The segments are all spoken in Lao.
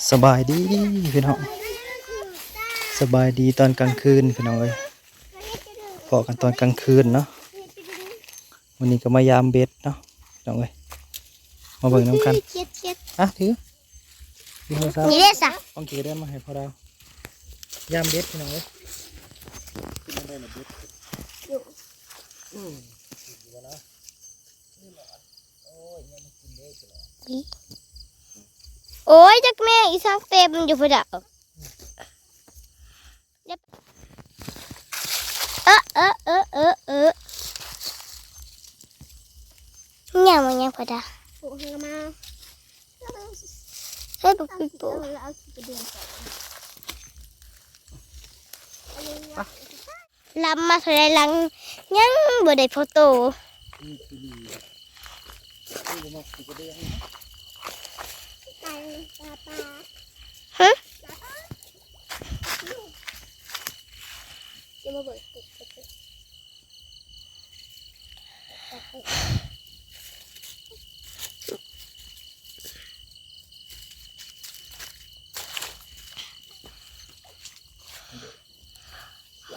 ສະບາຍດີພີ່ນ້ອງ ສະບາຍດີຕອນກາງຄືນພີ່ນ້ອງເອີຍ ພໍ້ກັນຕອນກາງຄືນເນາະ. ມື້ນີ້ກໍມາຢາມເບັດເນາະພີ່ນ້ອງເອີຍ ມາເບິ່ງນຳກັນ. ອ່ະ ຖື ຖືໂທລະສັບ ນີ້ເດ້ຊະ ຂອງກີເດີນມາໃຫ້ພໍ່ດາວ ຢາມເບັດພີ່ນ້ອງເອີຍ. ໂອ້ຍ ຈັກແມ່ອີສັງເຕັມຢູ່ພຸ້ນດາວ. ເອີ ເອີ ເອີ ເອີ ເອີ ຫຍັງ ມັນຫຍັງ ພໍ່ດາວ ໂອ້ ເຮົາມາ ເຮີ້ຍ ບັກປີໂປ້ ເອົາ ເອົາຂີ້ກະເດືອນໃສ່ ລຳມາເທົ່າໃດຫຼັງ ຍັງບໍ່ໄດ້ພໍໂຕ. ຮະ?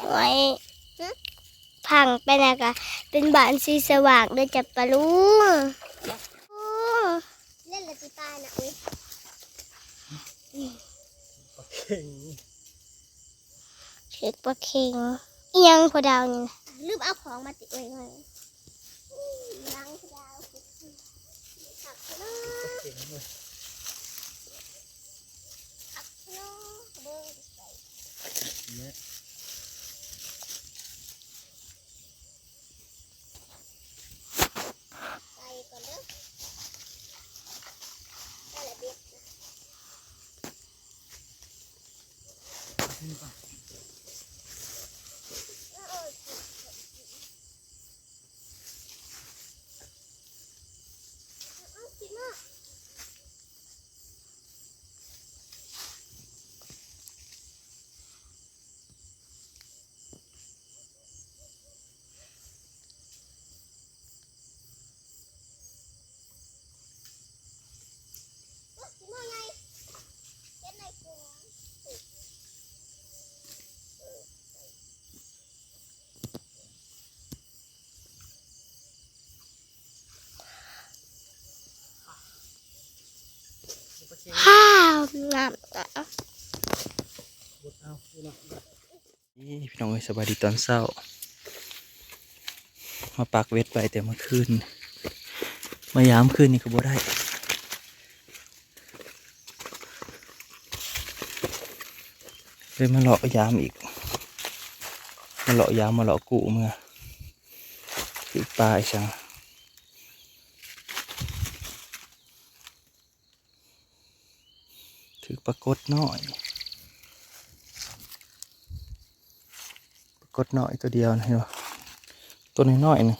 ໂອ້ຍ ພັງໄປແລ້ວກະເປັນບ້ານສີສະຫວ່າງເດີ ຈຳປາລຸງ. ເຫຼັ້ນລະຕິປານະ ໂອ້ຍ ປາເຂັງ ຖືກປາເຂັງ. ອີ່ຫຍັງພໍ່ດາວນີ້ນະ? ລືມເອົາຂອງມາຕິ ໂອ້ຍ ຫຼັງພໍ່ດາວ ຄັກເນາະ ຄັກເນາະ ເບິ່ງໃສ່ ໃສ່ກ່ອນເດີ ໃສ່ລະເບັດ. ຫ້າວ ງາມ. ນີ້ພີ່ນ້ອງເອີຍ ສະບາຍດີຕອນເຊົ້າ ມາປັກເບັດໄວ້ແຕ່ມື້ຄືນ ມາຢາມຄືນນີ້ກໍບໍ່ໄດ້ ເລີຍມາເລາະຢາມອີກ ມາເລາະຢາມ ມາເລາະກູ້ເມືອ ຖືກປາອີ່ຫຍັງ ຖືກປາກົດນ້ອຍ ປາກົດນ້ອຍຕົວດຽວນະ ເຫັນບໍ່ ຕົວນ້ອຍໆ ນີ້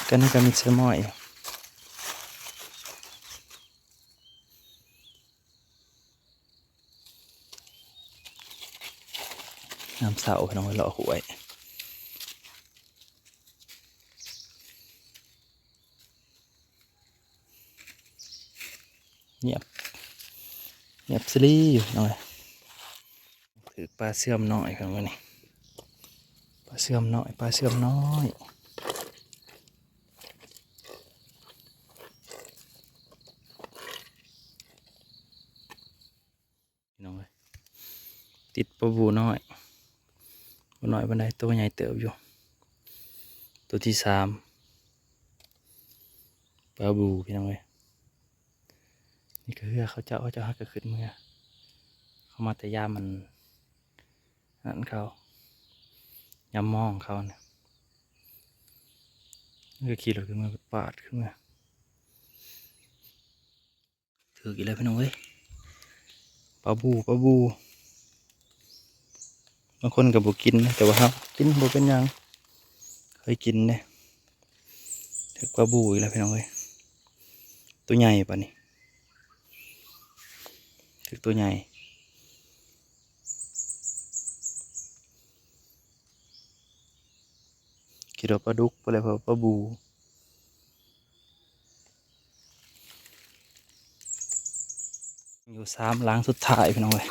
ກັນນີ້ກໍມີສະໝ້ອຍ. ຍາມເຊົ້າພີ່ນ້ອງ ເລາະຫ້ວຍ ງຽບ ງຽບສະຫຼີຢູ່ພີ່ນ້ອງເອີຍ. ຖືກປາເຊື່ອມນ້ອຍພີ່ນ້ອງເອີຍ ນີ້ ປາເຊື່ອມນ້ອຍ ປາເຊື່ອມນ້ອຍ. ພີ່ນ້ອງເອີຍ ຕິດປາບູນ້ອຍ ບໍ່ນ້ອຍປານໃດ ໂຕໃຫຍ່ເຕີບຢູ່ ໂຕທີສາມ ປາບູພີ່ນ້ອງເອີຍ. ນີ້ກໍເຮືອເຂົາເຈົ້າ ເຂົາເຈົ້າຫາກໍຂຶ້ນເມືອ ເຂົາມາແຕ່ຍາມມັນ ອັນນັ້ນເຂົາ ຍາມມອງເຂົານະ ມັນກໍຂີ່ລົດຂຶ້ນເມືອ ປາດຂຶ້ນເມືອ. ຖືກອີກແລ້ວພີ່ນ້ອງເອີຍ ປາບູ ປາບູ ບາງຄົນກໍບໍ່ກິນ ແຕ່ວ່າເຮົາກິນ ບໍ່ເປັນຫຍັງ ເຄີຍກິນເດ້. ຖືກປາບູອີກແລ້ວພີ່ນ້ອງເອີຍ ໂຕໃຫຍ່ປານນີ້ ຖືກໂຕໃຫຍ່. ຄິດວ່າປາດຸກພຸ້ນແຫຼະ ເພາະວ່າປາບູ. ຢູ່ສາມຫຼັງສຸດທ້າຍພີ່ນ້ອງເອີຍ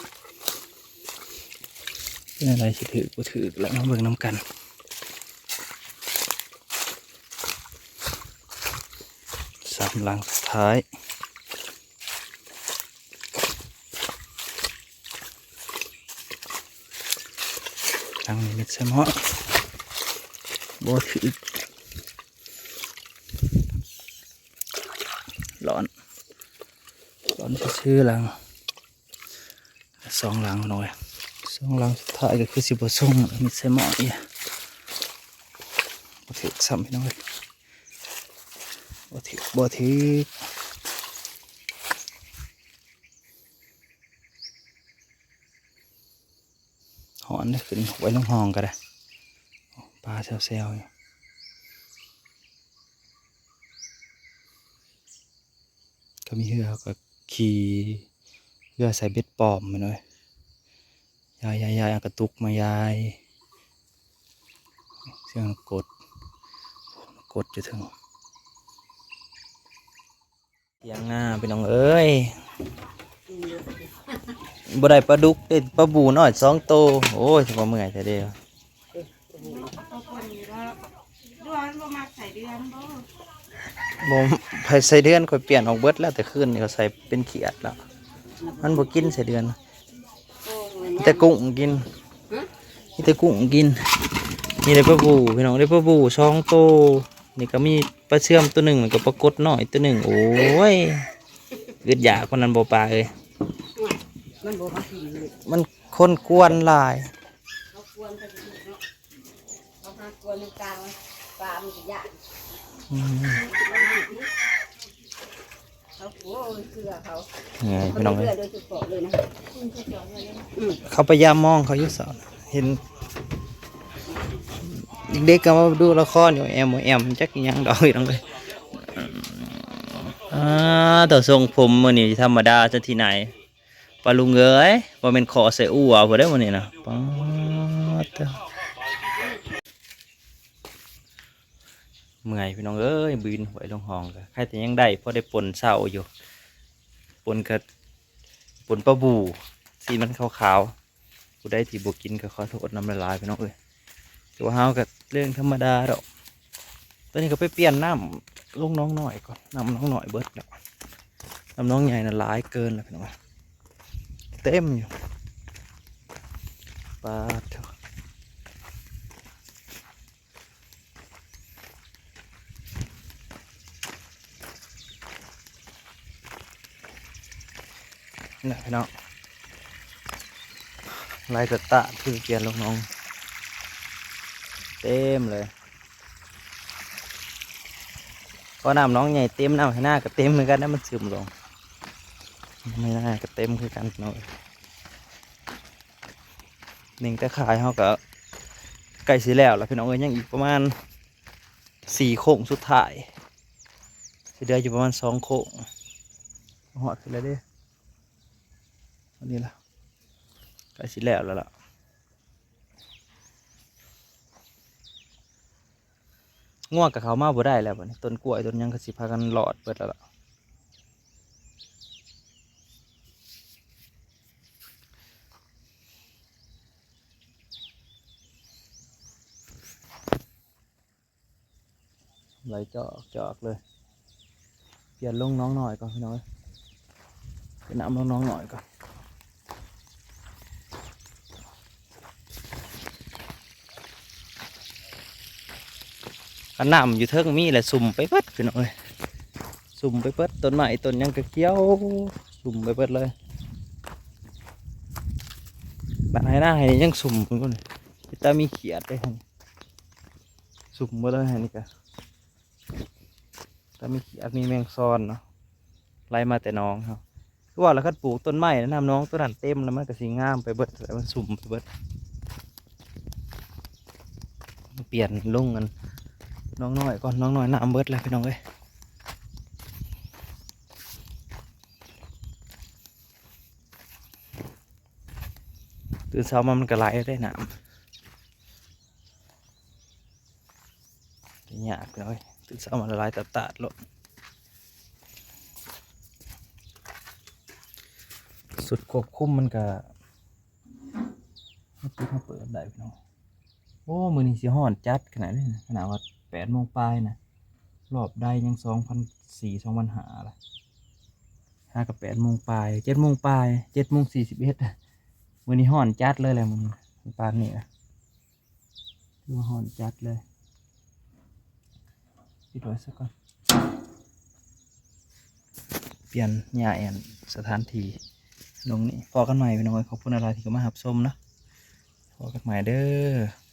ເປັນຈັ່ງໃດ ຊິຖືກບໍ່ຖືກ ລະມາເບິ່ງນຳກັນ. ສາມຫຼັງສຸດທ້າຍ ຫຼັງນີ້ມິດສະເໝາະ ບໍ່ຖືກ. ຮ້ອນ ຮ້ອນຊື່ໆ ຫຼັງ ສອງຫຼັງພີ່ນ້ອງເອີຍ ສອງຫຼັງສຸດທ້າຍກໍຄືຊິບໍ່ສົ່ງ ມິດໃສ່ໝໍ້ອີກ ບໍ່ຖືກຊ້ຳພີ່ນ້ອງເອີຍ ບໍ່ຖືກ ບໍ່ຖືກ. ຮ້ອນເດ້ ຂຶ້ນໄວ້ລົງຫ້ອງກໍໄດ້ ປາແຊວໆ ຢູ່ ກໍມີເຮືອ ເຮົາກໍຂີ່ເຮືອໃສ່ເບັດປອມແມ່ນເວີຍ ຢາຍໆໆ ເອົາກະຕຸກມາຢາຍ ສຽງນົກກົດ ນົກກົດຢູ່ເທິງ. ຖຽງນາພີ່ນ້ອງເອີຍ ບໍ່ໄດ້ປາດຸກ ໄດ້ປາບູນ້ອຍສອງໂຕ. ໂອ້ຍ ຊິວ່າເມື່ອຍແທ້ເດ້. ບໍ່ ໄຜໃສ່ເດືອນ ຂ້ອຍປ່ຽນອອກເບິດແລ້ວ ແຕ່ຄືນນີ້ຂ້ອຍໃສ່ເປັນຂຽດແລ້ວ ມັນບໍ່ກິນໃສ່ເດືອນ ມີແຕ່ກຸ້ງກິນ ມີແຕ່ກຸ້ງກິນ. ນີ້ໄດ້ປາບູພີ່ນ້ອງ ໄດ້ປາບູສອງໂຕ ນີ້ກໍມີປາເຊື່ອມໂຕໜຶ່ງ ແລ້ວກໍປາກົດນ້ອຍໂຕໜຶ່ງ. ໂອ້ຍ ອຶດຢາກປານນັ້ນບໍ່ປາເອີຍ ມັນບໍ່ມາກິນເລີຍ ມັນຄົນກວນຫຼາຍ ເຂົາກວນໄປເນາະ ເຂົາຫາກວນຢູ່ກາງປາ ມັນກໍຢ້ານ ອືມ. ເຂົາ ໂອ້ຍ ເຄືອເຂົາ ເອີ ພີ່ນ້ອງເອີຍ ໂດຍສະເພາະເລີຍນະ ອືມ ເຂົາໄປຢາມມອງເຂົາຢູ່ເຊົ້າ ເຫັນເດັກໆ ກໍມາດູລະຄອນຢູ່ ແອມບໍ່ແອມ ຈັກອີ່ຫຍັງດອກ ພີ່ນ້ອງເອີຍ. ອາ ແຕ່ຊົງຜົມມື້ນີ້ທຳມະດາຊະທີ່ໄຫນ ປ້າລຸງເອີຍ ບໍ່ແມ່ນຂໍໃສ່ອົ່ວພຸ້ນເດ້ມື້ນີ້ນະ ປາດເທີ. ເມື່ອຍພີ່ນ້ອງເອີຍ ບືນຫວຍລົງຫ້ອງ ກໍໃຄແຕ່ຍັງໄດ້ ພໍໄດ້ປົ່ນເຊົ້າຢູ່ ປົ່ນກໍປົ່ນປາບູ ສີມັນຂາວໆ. ຜູ້ໃດທີ່ບໍ່ກິນກໍຂໍໂທດນຳຫຼາຍໆ ພີ່ນ້ອງເອີຍ ແຕ່ວ່າເຮົາກໍເລື່ອງທຳມະດາດອກ. ຕອນນີ້ກໍໄປປ່ຽນນ້ຳລົງໜອງນ້ອຍກ່ອນ ນ້ຳໜອງນ້ອຍເບິດແລ້ວ ນ້ຳໜອງໃຫຍ່ນະຫຼາຍເກີນແລ້ວ ພີ່ນ້ອງເອີຍ ເຕັມຢູ່ ປາດໂທ້. ນີ້ແຫຼະພີ່ນ້ອງ ໄລ່ຕະຕະຄືປ່ຽນລົງໜອງ ເຕັມເລີຍ ເພາະນ້ຳໜອງໃຫຍ່ເຕັມ ນ້ຳໄຮ່ນາກໍເຕັມຄືກັນນະ ມັນຊຶມລົງ ໄຮ່ນາກໍເຕັມຄືກັນພີ່ນ້ອງ. ໜຶ່ງຕາຂ່າຍເຮົາກໍໃກ້ຊິແລ້ວລະພີ່ນ້ອງເອີຍ ຍັງອີກປະມານສີ່ໂຄ້ງສຸດທ້າຍ ຊິເຫຼືອຢູ່ປະມານສອງໂຄ້ງ ຮອດພຸ້ນແລ້ວເດ້ ອັນນີ້ລະ ໃກ້ຊິແລ້ວແລ້ວລະ. ງົວກໍເຂົ້າມາບໍ່ໄດ້ແລ້ວບັດນີ້ ຕົ້ນກ້ວຍຕົ້ນຫຍັງກໍຊິພາກັນລອດເບິດແລ້ວລະ ໄຫຼຈອກໆ ເລີຍ. ປ່ຽນລົງໜອງນ້ອຍກ່ອນພີ່ນ້ອງເອີຍ ໄປນ້ຳລົງໜອງນ້ອຍກ່ອນ. ຄັນນ້ຳຢູ່ເທິງມີແລ້ວຊຸ່ມໄປເບິດພີ່ນ້ອງເອີຍ ຊຸ່ມໄປເບິດ ຕົ້ນໄມ້ຕົ້ນຫຍັງກໍຂຽວ ຊຸ່ມໄປເບິດເລີຍ. ບ້ານໄຮ່ນາໄຮ່ນີ້ຍັງຊຸ່ມພຸ້ນ ເປັນຕາມີຂຽດເດ້ ຊຸ່ມເບິດເລີຍ ອັນນີ້ກະ ແຕ່ມີຂຽດມີແມງຊອນເນາະ ໄຫຼມາແຕ່ໜອງເຮົາ. ຄືວ່າລະ ຄັນປູກຕົ້ນໄມ້ ນ້ຳໜອງໂຕນັ້ນເຕັມແລ້ວ ມັນກໍຊິງາມໄປເບິດ ມັນຊຸ່ມໄປເບິດ. ປ່ຽນລົງອັນໜອງນ້ອຍກ່ອນ ໜອງນ້ອຍນ້ຳເບິດແລ້ວພີ່ນ້ອງເອີຍ. ຕື່ນເຊົ້າມາມັນກໍໄຫຼເດ້ນ້ຳ. ຍາກເລີຍ ຕື່ນເຊົ້າມາລະລາຍຕາດໆໂລດ. ດຄວບຄຸມມັນກະ ເຮົາປິດເຮົາເປີດໄດ້ພີ່ນ້ອງ. ໂອ້ ມື້ນີ້ຊິຮ້ອນຈັດຂະໜາດນີ້ນະ ຂະໜາດວ່າແປດໂມງປາຍນະ ຮອດໄດ້ຍັງສອງພັນສີ່ ສອງພັນຫ້າລະ ຫາກໍແປດໂມງປາຍ ເຈັດໂມງປາຍ ເຈັດໂມງສີ່ສິບເອັດ ມື້ນີ້ຮ້ອນຈັດເລີຍແຫຼະ ມື້ນີ້ປານນີ້ນະ ຖືວ່າຮ້ອນຈັດເລີຍ. ປິດໄວ້ຊະກ່ອນ ປ່ຽນຍ້າຍອັນສະຖານທີ່ລົງນີ້. ພໍ້ກັນໃໝ່ພີ່ນ້ອງເອີຍ ຂອບຄຸນຫຼາຍໆທີ່ເຂົ້າມາຮັບຊົມເນາະ ພໍ້ກັນໃໝ່ເດີ.